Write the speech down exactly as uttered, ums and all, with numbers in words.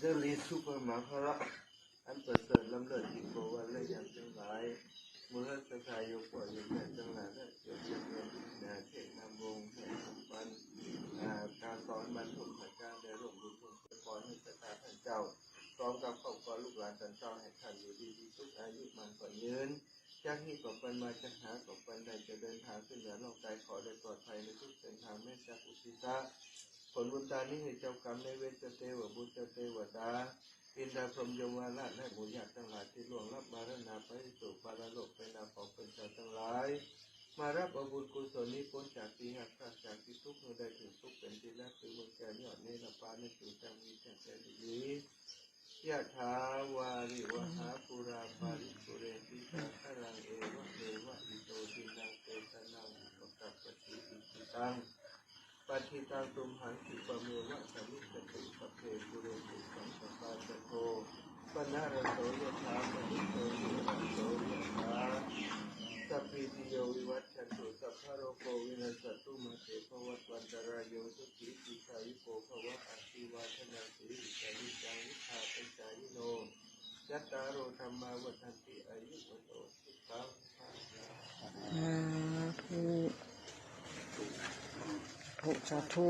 เจริญสุขมังคละ อันประเสริฐล้ำเลิศยิ่งกว่าวันและยามทั้งหลาย เมื่อศรัทธาโยมพ่อโยมแม่ทั้งหลายได้เจริญเจริญนาเขตนามวงแห่งปัน อ่า การสอนบรรทุกพระเจ้าได้ร่วมบุญทุนพรให้ศรัทธาท่านเจ้า พร้อมกับครอบครัวลูกหลานท่านเจ้า ให้ท่านอยู่ดีมีสุข อายุมั่นขวัญยืน จากนี้ก็ปันมาจะหาก็ปันได้จะเดินทางขึ้นเหนือล่องใต้ขอได้ปลอดภัยในทุกเส้นทาง แม้จากอุทิศผลบุญตานี้ให้เจ้ากรรมนายเวรเจ้าเตวบุตรเจ้าเตวดา อินทร์พรหมยมราชและหมู่ญาติทั้งหลายที่ล่วงลับมรณาไปสู่ปรโลกไปนาขอเปิ้นเจ้าทั้งหลาย มารับเอาบุญกุศลนี้พ้นจากตีหักพรากจากตีทุกข์ เมื่อได้ถึงสุขเป็นที่รัก คือเมืองแก้วยอดเนรปาในสู่จังมีจังแก้วดี ยะถาวาริวหาปูราปาริปุเรนติสาคารัง เอวะเมวะอิโตทินังเปตานังอุปกัปปติ อิจิตังปัตถิตังตุมหังคิปะเมวะสะมิชฌตุ สัพเพปูเรนตุสังกปปา จันโทปนรโสยะถา มะณิโชติระโสยะถา สัพพีติโยวิวัชชันตุ สัพพะโรโควินัสสะตุ มาเตภวัตวันตะราโย สุขี ทีฆายุโกภวะ อะภิวาทะนาสีลิสะนิจจัง วุฑฒาปะจายิโน จัตตาโร ธัมมา วัฑฒันติ อายุ วัณโณ สุขัง พะลัง สาธุ สาธุ